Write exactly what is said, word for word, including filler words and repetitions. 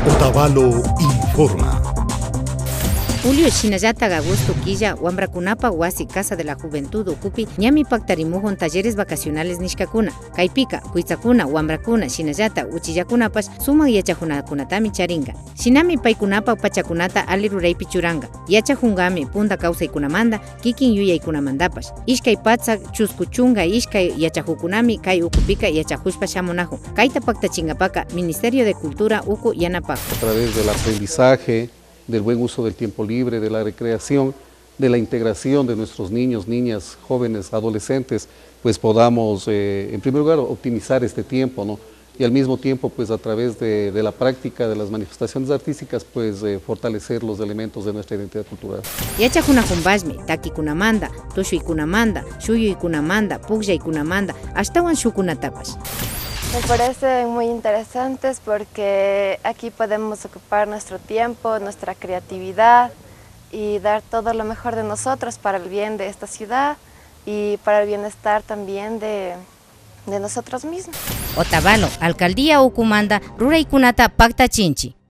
Otavalo informa. Julio shinallata agosto killa wambrakunapa wasi Casa de la Juventud ukupi ñami paktarimujun talleres vacacionales nishkakuna. Kaypika kuytsakuna, wambrakuna shinallata uchillakunapash sumak yachajunakunatami charinga. Shinami paykunapa pachakunata ali ruraypi churanga. Yachajungami punda kawsaykunamanda, kikin yuyaykunamandapash. Ishkay patsak chusku chunga ishkay yachajukunami kay ukupika yachajushpa shamunajun. Kayta paktachingapaka Ministerio de Cultura uku yanapajun. A través del aprendizaje, del buen uso del tiempo libre, de la recreación, de la integración de nuestros niños, niñas, jóvenes, adolescentes, pues podamos, eh, en primer lugar, optimizar este tiempo, ¿no? Y al mismo tiempo, pues a través de, de la práctica de las manifestaciones artísticas, pues eh, fortalecer los elementos de nuestra identidad cultural. Yachajunajumbashmi takikunamanda, tushuykunamanda, shuyuykunamanda, pukllaykunamanda, ashtawan shukunatapash. Me parecen muy interesantes porque aquí podemos ocupar nuestro tiempo, nuestra creatividad y dar todo lo mejor de nosotros para el bien de esta ciudad y para el bienestar también de, de nosotros mismos. Otavalo, alcaldía ukumanda ruraykunata paktachinchi.